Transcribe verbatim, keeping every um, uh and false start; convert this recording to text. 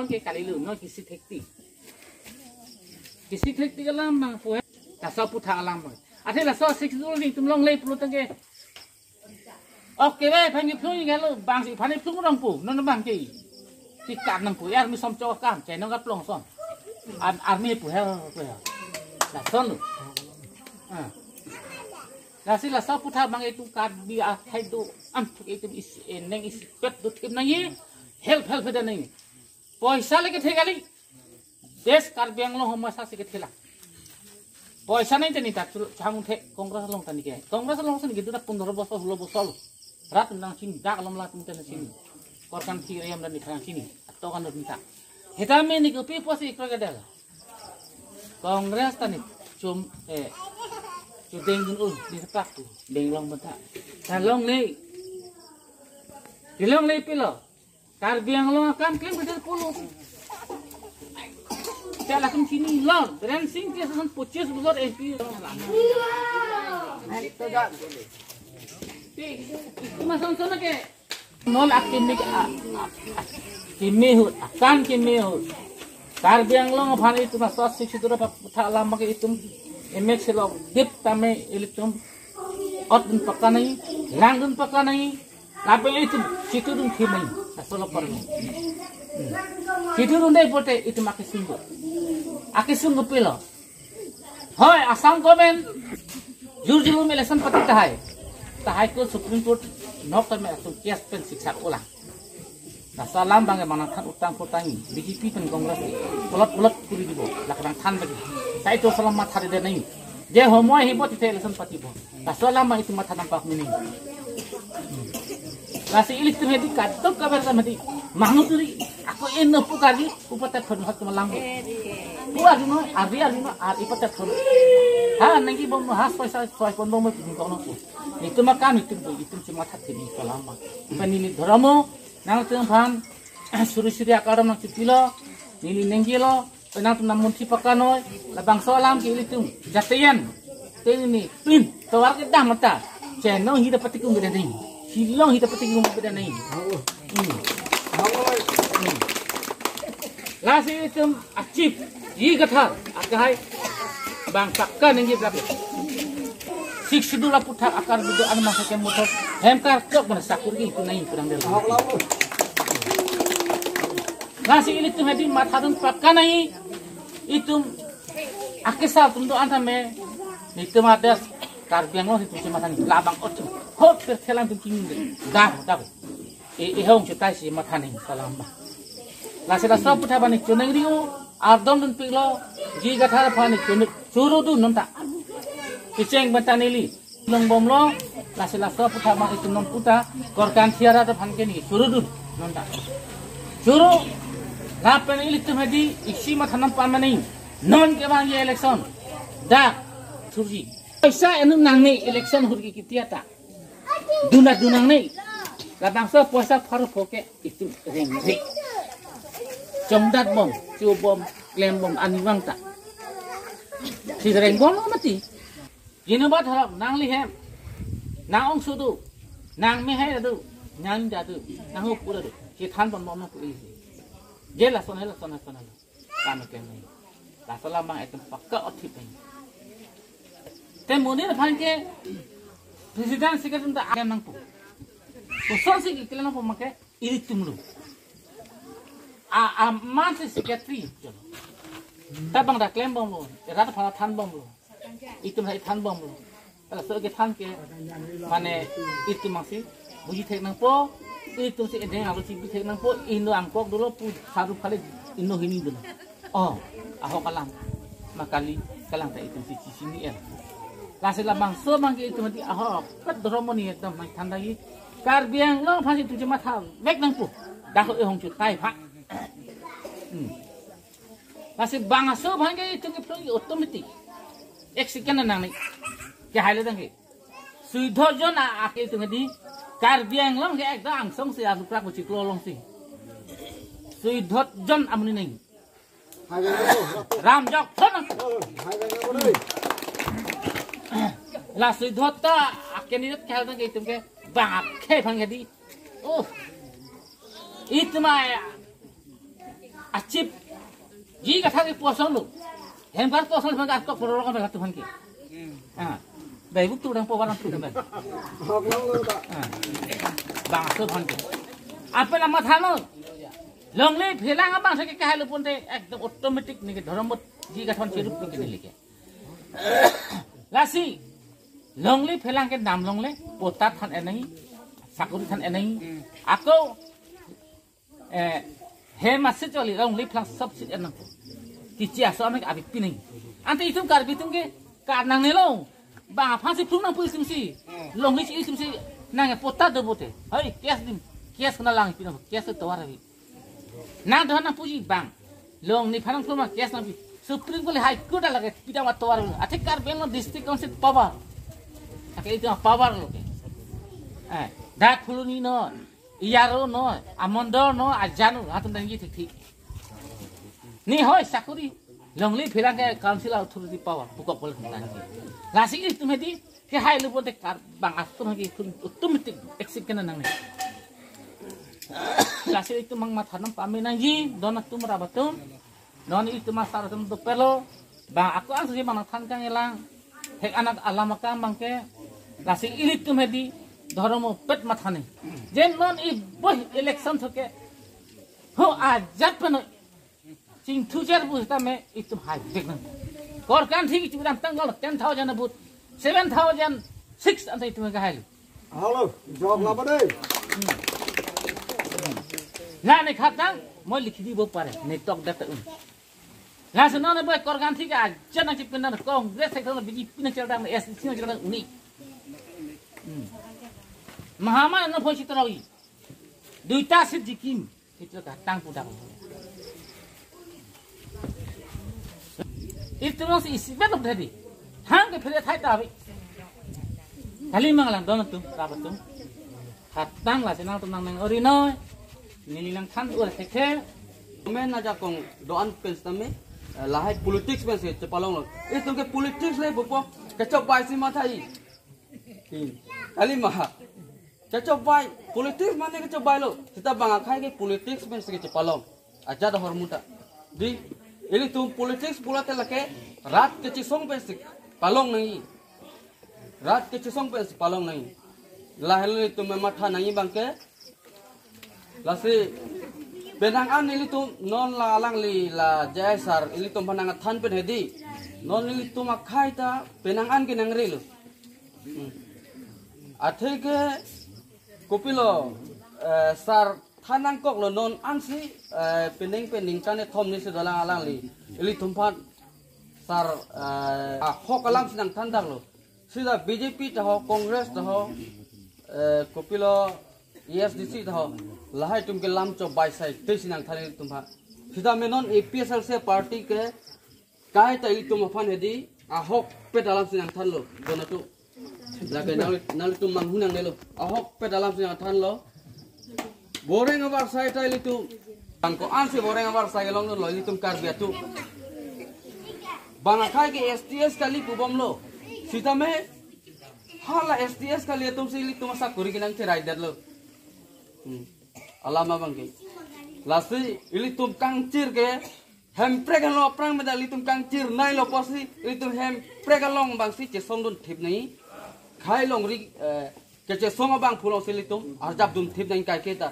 Ke kalilu, non kisi thekti. Kisi thekti alam abang pu he. Laso aputhak alam abang. Athe laso Sixth Schedule nelitum longle pulo tangte. Oke, ve, aphan kephlung ingalo, bang si aphan kephlung rong pu, non abang ke. Tikat nang pu, army som chok akam, chenong kaplong son. Ar-, army pu he, pu he. Lason lo. Ah. Lasi laso aputhak abang itum Karbi akhai do, am, itum isi, eh, neng isi pet do thim nangji, help, help, help nangji. Poisa le kethe kali. Desh Karbi Anglong homosasi kethe la. Poisa nangji ta neta chul-, chang the Congress along ta neke. Congress along si neke dura pondro bosor, hulo bosor. Rat nang chini, dak alom la tum ta nang chini. Korkan thi reyam dan nang chini. Ato kan neta. Hetame neke pi posi kroi kedel. Congress ta ne chum, eh, chudeng dun ul, ne pak tu. Deng long banta. Ta longle. Di longle pilo. Karbi Anglong akam klem bidal pulo. Chala kum chini lo, Biren Singh ke son pochis bosor M P. Itum ason son ke. Non akimi a, a, kimi ahut, akam kimi ahut. Karbi Anglong aphan itum laso Sixth Schedule aputhak alam abang ke itum emek selok dip tame ilitum ot dun pakka nangji, lang dun pakka nangji, lapen itum situ dun thim nangji, laso lo parlo. Hmm. Situ dun dei pote itum akesung do. Akesung do pilo. Hoi, Assam government, jur jur election pati tahai. Tahai ko Supreme Court nok tame atum case pen siksa ulang. Laso alam abang ke manang than utang kotang, B J P pen Congress ke. Polot polot kuri dibo, lak nang than bagi. Sai to salam matha de nangji. Je homoi hibo tite election patibo. Laso alam abang itum matha nampak mini. Hmm. Lasi ilitum hedi kadok kabar sama di. Manuturi, ako eno pukari, upatak khon hat malang. Pu arjuno, ari arjuno, ar ipatak khon. Ha, nangji bom no, ha, soi, soi, soi, pon bom, pun kono pu. Itum akam itum pu, itum si matha thim laso alam abang. Ipan neli dhormo, nangtum aphan, suri suri akardom nangchipilo, neli nengjelo, penang tum nang munthi pakka noi, labangso alam ke ilitum, jatian, tengni, pin, tovar ke dam mata, chenong hida patikung beda nangji, hilong hida patikung beda nangji. Hmm. Hmm. Lasi itum achip, G Kathar, akehai, bang pakka nangji blak. Sixth Schedule aputhak akar bido an masa ke motor, hem kar chok bana sakur ke itum nangji kurang del. Lasi ilitum hedi matha dun pakka nangji, itum akesar atum do-an tame, itum adas Karbi Anglong itum si matha nangji, labang ot, hot per thelang tum king dah, dah. E, e hong chutai si matha nangji laso alam abang. Lasi laso aputhak abang ne choningri-o, ardom dunpiklo, G Kathar aphan ne choningri, choro dun non ta. Kecheng banta neli. Long bomlo, lasi laso aputhak abang itum non puta, Korkan Thi arat aphan ke ne choro dun, non ta. Choro, lapen ilitum hedi, isi matha nam pan mane, non ke abang je election, dak, surji. Poisa eno nangne election hurgi kitia ta. Duna dunangne, labangso poisa pharo pho ke itum rengre. Chongdat bom, cho bom, klem bom, ani vang ta. Si reng bom lo mati. Jinu bat harap nangli hem, nang ongso do, nang mehai do, nang ja do, nang hupu do, si than pon bom na pu isi. Je lason he, lason he, lason he. Kam klem nangji. Laso alam abang itum pakka othip nangji. Te monit aphan ke president secretary ta klem nangpo. Kosonsi keklem nangpo ma ke ilitum lo. A, aman si secretary. Ta bang ta klem bomlo. Rat aphan than bomlo. Itum hai than bomlo. Laso kethan ke, mane, itum masi buji thek nangpo, itum si edeng alo chibi thek nangpo, inut angkok dolo pu, saru phale inut hini dolo. Oh, ahok alam, ma kali, kalang ta itum si chini en. Lasi labangso abang ke itum hedi ahok, pet dhormo ne ekdom nangthan dagi. Karbi Anglong aphan si itum si matha vek nangpo, dak ehong chutai pha. Hmm. Lasi bang aso abang ke itum kephlung automatic. Ek second nangne. Kehai le tangke. Sui dot jon a, ake itum hedi. Karbi Anglong ke ekdom angsong si aluprak buchiklo along si. Sui dot jon amonit nangji. Ram jok thon. La sui dot ta a candidate kehai tangke itum ke bang akhei abang hedi. Oh. Itum a Achip. Ji kathak ke puasong lo. Hem kar puasong lo, hem kar kok porong kan tu aphan ke. Ah. Bai buk tu dang pobar tu dang. Ah. Bang aso aphan ke. Apel amat hano. Longle phelang abang sa ke kahai lo pon te ekdom automatic ne ke dhorom bot ji kathon chirup ne ke ne leke. Lasi longle phelang ke nam longle, pota than enai, sakuri than enai. Ako eh, hem asit choli longle phelang sab sit enang. Kichi aso amek abi pinai. Ante itum Karbi atum ke kar nangnelo. Bang aphan si phlung nangpo itum si. Longle si itum si nang pota do bote. Hai, case dim. Case kena lang pinang. Case tovar abi. Nang dohan nangpuji bang. Longle phelang phlung ma case nangpi. Supreme Court, High Court alage pidang wa tovar. Athe Karbi Anglong District Council power. Ake itu power lo ke. Eh, dak Phuloni no. Iyaro no, amondor no, ajanu, atum dang ji thik thik. Ni hoi sakuri, longle phelang ke council authority power, pukok boleh nang. Lasi itum hedi, ke hai lu bote kar bang atum hedi kun automatic exit kena nang ni. Lasi itum mang matha nang pame nangji, don atum rap atum. Non itum asar atum dopelo, bang ako ang susi bang nangthan kang elang. Hek anak alam akam bang ke, lasi ilitum hedi, dhorom pet mathani. Jen non i boy election thoke, ho ajat peno, chingthu cher bu ta me itum hai bek nang. Korkanthi itum dam tang gol ten thousand abut, seven thousand six anta itum ke hai. Hello, jog laba dei. Na ne khatang, mo likhi di bo pare, ne tok dat un. Laso non boy Korkanthi ke ajat nangchipin nang Congress sector B J P nangchal dang S D C nangchal dang uni. Hmm. Mahaman no phoi chitro i. Duita sit jikim. Itu ka tang pudak. Itu nang si isi betul tadi. Hang ke phere thai tawi. Kali mangalang don atum, rap atum. Khatang lasi nangtum nang nang ori noi. Neli nangthan ur thekhe. Men ajakong do-an pen sitame, eh, lahai politics pen si chepalonglo. Itum ke politics le bupo, kechok bai si mathai. Hmm. Kali ma. Kechok bai, politics mane kechok bailo. Sita bang akhai ke politics pen si chepalong. Ajat ahormu ta. Di, ilitum politics pulote lake rat kechesong pen si palong nangji. Rat kechesong pen si palong nangji. Lahelo itum matha nangji bang ke. Lasi penang an ilitum non la alangli la J I sir ilitum aphan nangthan pen hedi. Non ilitum akhai ta penang an ke nangrelo. Hmm. Athe ke kopilo, eh, sir than nangkoklo non ansi, eh, penang pen ningkan kethom ni si dolang alangli. Ilitum aphan sir, eh, ahok alam si nangthan daklo. Sita B J P ta ho, Congress ta ho, eh, kopilo A S D C ta ho, lahai atum ke lam chok bai sai te si nangthan ilitum aphan. Sita me non A P H L C party ke kaita ilitum aphan hedi ahokpet alam si nangthanlo, don atum. Lake nang, nanglitum manghu nangnelo. Ahokpet alam si nangthanlo. Boreng abar sai ta ilitum. Bang ko-an si boreng abar sai kelonglo ilitum Karbi atum. Bang akhai ke S T S kali pubomlo. Sitame hala S T S kali atum si ilitum asakuri kenang cherai detlo. Hmm. Alam abang ke. Lasi ilitum kangchir ke Hemprek along aphrang meda ilitum kangchir nailo pusi, ilitum Hemprek along abang si chesong dun thip nai. Khai longri, eh, kechesong abang phu along si ilitum arjap dun thip nai kaiketa.